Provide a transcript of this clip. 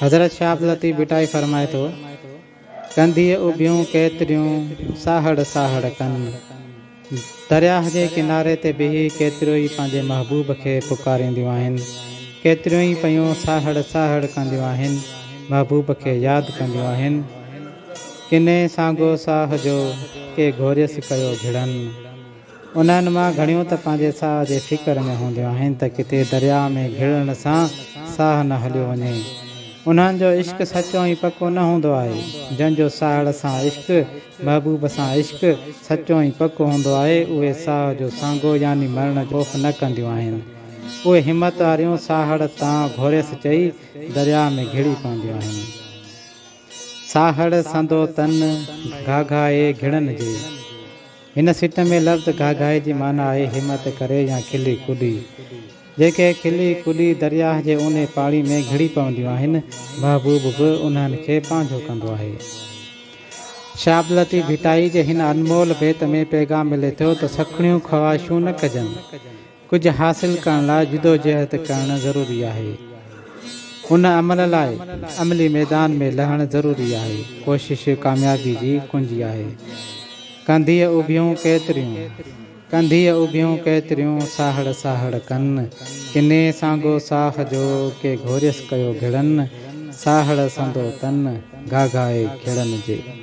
حضرت شاهه عبداللطيف ڀٽائي فرمائي ٿو، ڪنڌيء اڀيون ڪيتريون، ساهڙ ساهڙ ڪن. درياهه جي ڪناري تي بيهي ڪيتريون ئي پنهنجي محبوب کي پڪارينديون آهن. ڪيتريون ئي پيون ساهڙ ساهڙ ڪنديون آهن، محبوب کي ياد ڪنديون آهن. ڪني سانگو ساهه جو، ڪي گهوريس ڪيو گهڙن. انهن مان گهڻيون ته پنهنجي ساهه جي فڪر ۾ هونديون آهن ته ڪٿي درياهه ۾ گهڙڻ سان ساهه نه هليو وڃي. انهن جو عشق سچو ۽ پڪو نه هوندو آهي. جن جو ساهڙ سان عشق، محبوب سان عشق، سچو ۽ پڪو هوندو آهي، اهي ساهه جو سانگو يعني مرڻ جو خوف نه ڪنديون آهن. اهي همت واريون ساهڙ تان گهوريس چئي درياهه ۾ گهڙي پونديون آهن. ساهڙ سندو تن، گهاگهائي گهڙن جي. هن سٽ ۾ لفظ گهاگهائي جي معنيٰ آهي همت ڪري يا کلي ڪڏي. جيڪي کلي ڪڏي درياهه جي اونهي پاڻي ۾ گهڙي پونديون آهن، محبوب به انهن کي پنهنجو ڪندو آهي. شاهه عبداللطيف ڀٽائي جي هن انمول بيت ۾ پيغام ملي ٿو ته سکڻيون خواهشون نه ڪجن. ڪجهه حاصل ڪرڻ لاء جدوجهد ڪرڻ ضروري آهي. ان عمل لاء عملي ميدان ۾ لهڻ ضروري آهي. ڪوشش ڪاميابي جي ڪنجي آهي. ڪنڌيء اڀيون ڪيتريون، ڪنڌيء اڀيون ڪيتريون، ساهڙ ساهڙ ڪن. ڪني سانگو ساهه جو، ڪي گهوريس ڪيو گهڙن. ساهڙ سندو تن، گهاگهائي گهڙن جي.